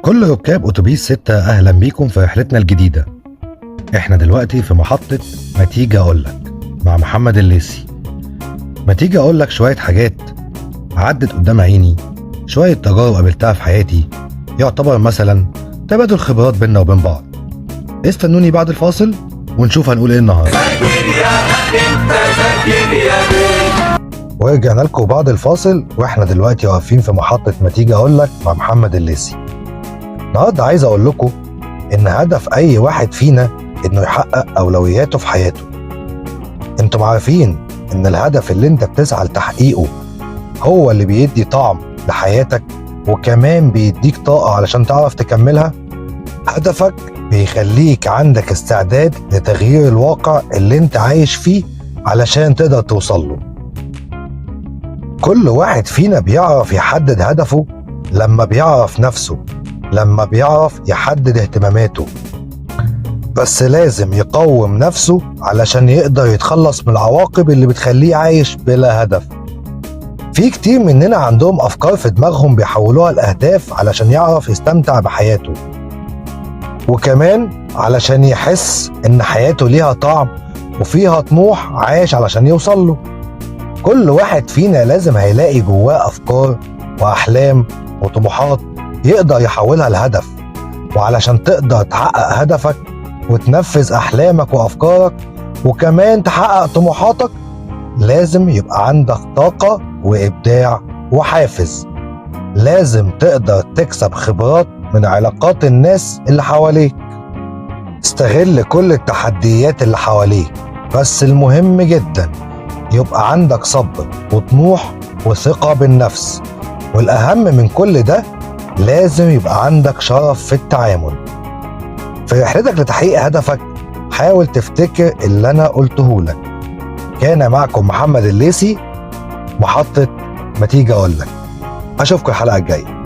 كل ركاب أتوبيس 6، أهلا بيكم في رحلتنا الجديدة. احنا دلوقتي في محطة ما تيجي أقولك مع محمد الليسي. ما تيجي أقولك شوية حاجات عدت قدام عيني، شوية تجارب قابلتها في حياتي، يعتبر مثلا تبادل خبرات بينا وبين بعض. استنوني بعد الفاصل ونشوف هنقول ايه النهارده. ورجعنا لكم بعد الفاصل، واحنا دلوقتي واقفين في محطة ما تيجي أقولك مع محمد الليسي. النهارده عايز اقول لكم ان هدف اي واحد فينا انه يحقق اولوياته في حياته. انتم عارفين ان الهدف اللي انت بتسعى لتحقيقه هو اللي بيدي طعم لحياتك، وكمان بيديك طاقة علشان تعرف تكملها. هدفك بيخليك عندك استعداد لتغيير الواقع اللي انت عايش فيه علشان تقدر توصل له. كل واحد فينا بيعرف يحدد هدفه لما بيعرف نفسه، لما بيعرف يحدد اهتماماته، بس لازم يقوم نفسه علشان يقدر يتخلص من العواقب اللي بتخليه عايش بلا هدف. في كتير مننا عندهم أفكار في دماغهم بيحولوها لأهداف علشان يعرف يستمتع بحياته، وكمان علشان يحس إن حياته ليها طعم وفيها طموح عايش علشان يوصل له. كل واحد فينا لازم هيلاقي جواه أفكار وأحلام وطموحات يقدر يحولها لهدف. وعلشان تقدر تحقق هدفك وتنفذ أحلامك وأفكارك وكمان تحقق طموحاتك، لازم يبقى عندك طاقة وإبداع وحافز. لازم تقدر تكسب خبرات من علاقات الناس اللي حواليك. استغل كل التحديات اللي حواليك، بس المهم جدا يبقى عندك صبر وطموح وثقة بالنفس. والأهم من كل ده لازم يبقى عندك شرف في التعامل. في رحلتك لتحقيق هدفك حاول تفتكر اللي أنا قلته لك. كان معكم محمد الليسي، محطة ما تيجي أقولك. أشوفكم الحلقة الجاية.